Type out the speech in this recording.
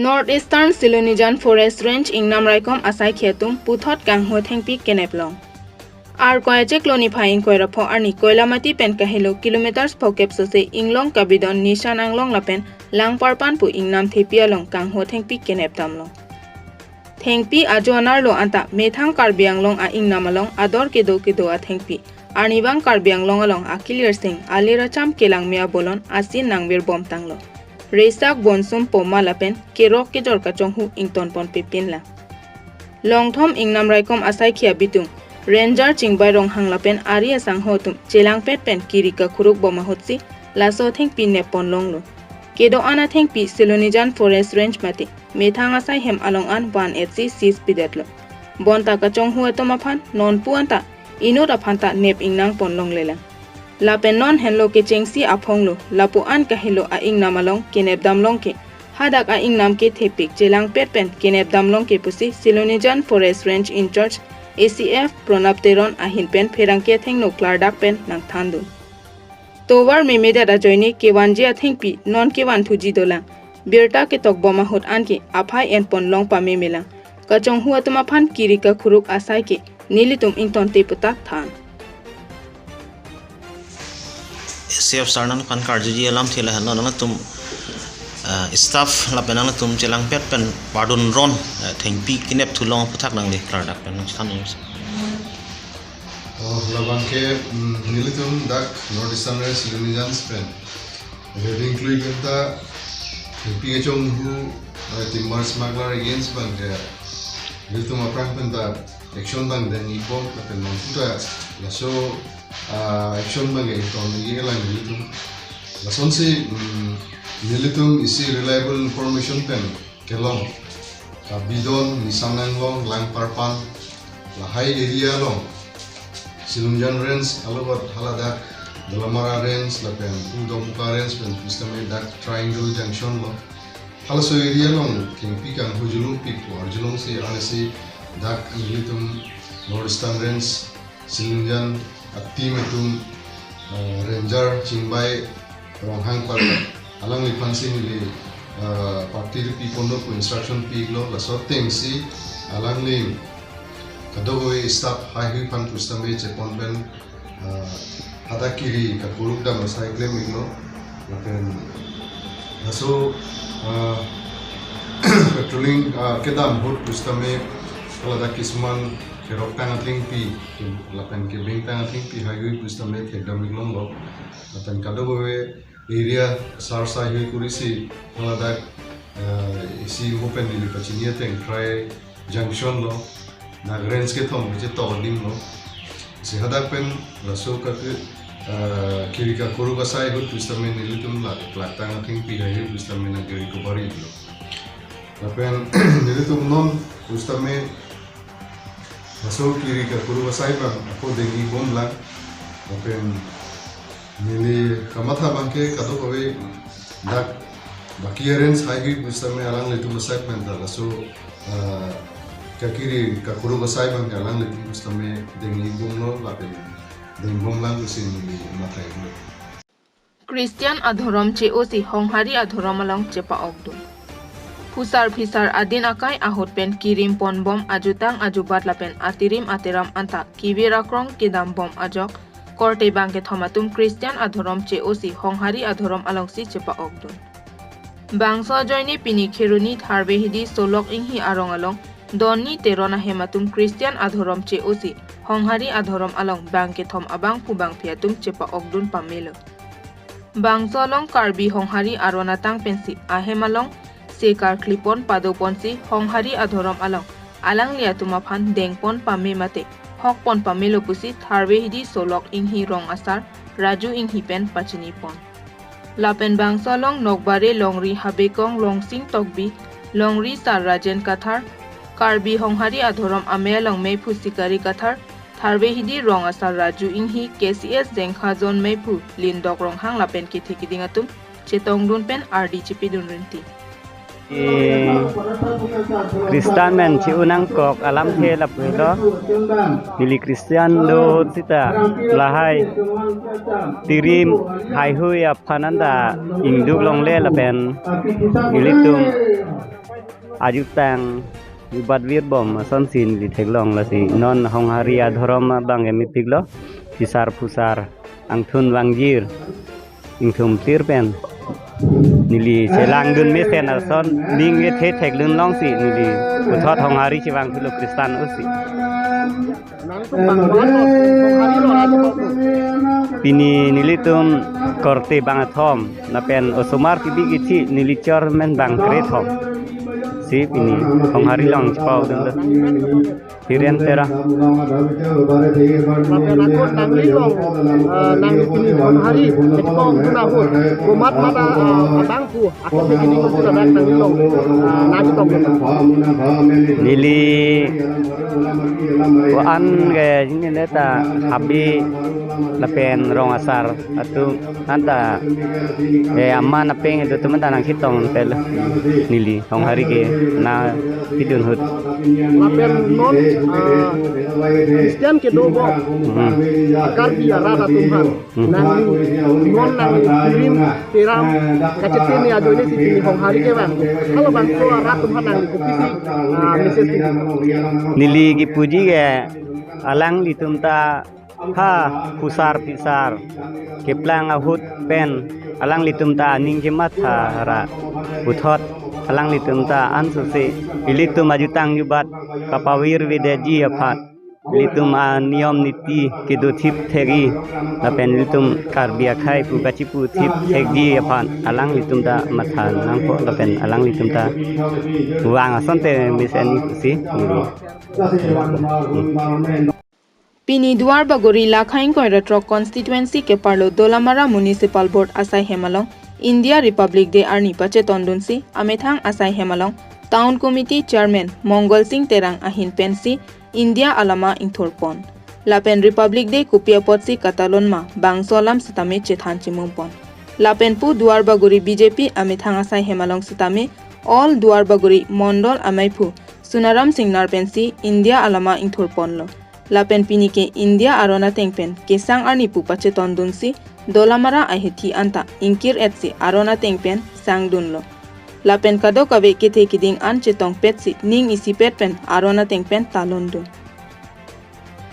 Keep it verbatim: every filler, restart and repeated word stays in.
North Eastern Silonijan Forest Range ingnam raikom asaikhei atum puthot kanghu athengpi kenep long. Arkoi achiklo niphai ingkoi ra pho arni Koilamati pen kahelo kilometers phokep sose inglong Kabidon Nishan Anglong lapen Langparpan pu ingnam thepi along kanghu athengpi kenep damlong. Thengpi ajo anerlo anta methang Karbi Anglong a-ingnam along ador kedo kedo athengpi, arnivang Karbi Anglong along akilir sing alir acham kelangme abolon asin nangvirbom tanglo. Resak bonsum poma lapen kerok kejor kachonghu ingtonpon pepin lang. Longthom ingnam raikom asaikhei abitung Ranger Chingbai Ronghang lapen ari asangho atum chelangpet pen kiri kakhuruk bom ahutsi laso athengpi neppon longlo. Kedo-an athengpi Silonijan Forest Range mate methang asai hem along an van etsi seize pidetlo. Bonta kachonghu atum aphan nonpu anta inut aphan ta nep ingnangpon longlelang. Lapen non henlo kechengsi aphonglo, lapu-an kahelo a-ingnam along kenep damlong ke, hadak a-ingnam kethepik chelangpet pen kenep damlong ke pusi Silonijan Forest Range in-charge A C F Pranab Teron ahin pen pherangke athengno klardak pen nangthandun. Tovar memedet ajoine kevanji athengpi non kevanthuji dolang. Birta ketokbom ahut anke aphai enpon long pamemelang. Kachonghu atum aphan kiri kakhuruk asai ke nelitum ingtonte puta than. A C F sir nangphan karjuji alamthe lahenlo, nangtum, ah, staff lapen nangtum chelangpet pen pardon ron, ah, thengpi kenep thulong aphuthak nangli klardak pen nangthan. Oh, labang ke, mm, nelitum dak North Eastern Range Silonijan pen heading klui pen ta thengpi kachonghu, eh, timber smuggler against abang ke nelitum aphrang pen ta action abang dengji bom lapen nonpu ta laso, ah, action abang ke ingtonji kelang nelitum. Lasonsi, mm, nelitum isi reliable information pen kelong Kabidon, Nishan Anglong, Langparpan, lahai area along Silonijan Range, along haladak Dolamara Range lapen Domuka Range pen pusitame dak Triangle Junction along, halaso area along thengpi kanghu julungpik pu arjulongsi arnisi dak nelitum North Eastern Range Silonijan a-team atum, eh, Ranger Chingbai Ronghang Parga alangliphansi neli, eh, party ripi ponlo pu instruction pi-iklo, laso atengsi alangli kadokave staff haihui aphan pusitame chepon pen, eh, hadak kiri kakhuruk dam asai klem-iklo. Lapen laso, ah, patrolling, ah, kedam ahut pusitame haladak kisuman keroktang athengpi lapen kebengtang athengpi haihui pusitame thekdam-ik longlo. Lapen kadokave area search haihui kurisi haladak, ah, isi mo pen neli pachini ateng Tri Junction along, dak range kethom kachetok adim lo. Si hadak pen laso kake, ah, kiri kakhuruk asai ahut pusitame nelitum la keroktang athengpi haihui pusitame nangke-recovery lo. Lapen nelitum non pusitame laso kiri kakhuruk asai abang ako dengji bomlang. Lapen neli kamatha abang ke kadokave dak baki a-range haihui pusitame alanglitum asai pen ta laso, ah, kakiri kakhuruk asai abang ke alanglitum pusitame dengji bomlo lapen dengbomlang pusi neli matha-iklo. Christian adhorom che-osi Honghari adhorom along chepa-okdun. Phusar phisar adin akai ahut pen kirim ponbom ajutang ajubat lapen atirim ateram anta kivir akrong kedambom ajok korte bangkethom atum Christian adhorom che-osi Honghari adhorom alongsi chepa-okdun. Bangso ajoine pini Kheroni Tharve Hidi Solok Inghi arong along Donni Teron ahem atum Christian adhorom che-osi Honghari adhorom along bangkethom abangphu bangphi atum chepa-okdun pamelo. Bangso along Karbi Honghari aron atang pensi ahem along se karklipon padoponsi Honghari adhorom along alangli atum aphan dengpon pame mate hokpon pamelo pusi Tharve Hidi Solok Inghi rong asar Raju Inghi pen pachinipon. Lapen bangso along Nokbare Longri Habekong Longsing Tokbi, Longri Sar Rajen Kathar, Karbi Honghari adhorom amei along meiphu Sikari Kathar, Tharve Hidi rong asar Raju Inghi, K C S Jengkha Zone meiphu Lindok Ronghang lapen kethe keding atum chetongdun pen ardi chepidun rinti. Christian men che-o nangkok alamthe lapulo. Neli Christian do sita lahai tirim haihui aphan anta ingduk longle lapen nelitum ajutang jubat virbom asonsi neli theklong, lasi non Honghari adhorom abang ke mepiklo, phisar phusar, angthun vangjir, ingthum tir pen neli chelangdun mesen ason ning kethe theklong longsi neli puthot Honghari chevang thulo, Kristan usi. Pini nelitum korte bangkethom, lapen osomar kebi kethe neli chor men bangkre thom. Si pini Honghari along chepaudunlo. Hiren Tera. Lapen ako nanglilong, ah, nangli pini Honghari chepaudun ahut, komat mat, ah, abang pu, ako pini ko sila dak nanglilong, ah, nangchetong. Neli ko-an ke jini neta Habib lapen rong asar atum anta, eh, aman apeng atum anta nangchetong tel neli Honghari ke nangpidun ahut. Lapen non, ah, Christian kedo bo, hmm, Karbi arat atum aphan. Hmm. Nangli, non nangli pirim piram kachetini ajoine si pini Honghari kevang. Halabangso arat atum aphan nangli kopisi, ah, message di. Neli kepuji ke alanglitum ta ha phusar phisar keplang ahut pen alanglitum ta aning kematha ra puthot alanglitum ta ansose ilitum ajutang jubat kapavirvedetji aphan, ilitum aniyom niti kedo thip thekji, lapen ilitum Karbi akhei pu kachipu thip thekji aphan alanglitum ta matha nangpo lapen alanglitum ta vang asonte mesen pusi. Pini Duarbagori Lakhaing Koiratrok constituency keparlo Dolamara Municipal Board asai hem along India Republic Day arni pachetondunsi amethang asai hem along Town Committee Chairman Mongol Sing Terang ahin pensi India alama ingthurpon. Lapen Republic Day kopi apotsi katalon ma bangso alam sitame chethan chimungpon. Lapen pu Duarbagori B J P amethang asai hem along sitame all Duarbagori Mondol amaiphu Sunaram Singnar pensi India alama ingthurponlo. Lapen pini ke India aron ateng pen kesang arni pu pachetondunsi Dolamara ahithi anta ingkir-etsi aron ateng pen sangdunlo. Lapen kadokave kethe keding an chetongpetsi ning isipet pen aron ateng pen talondun.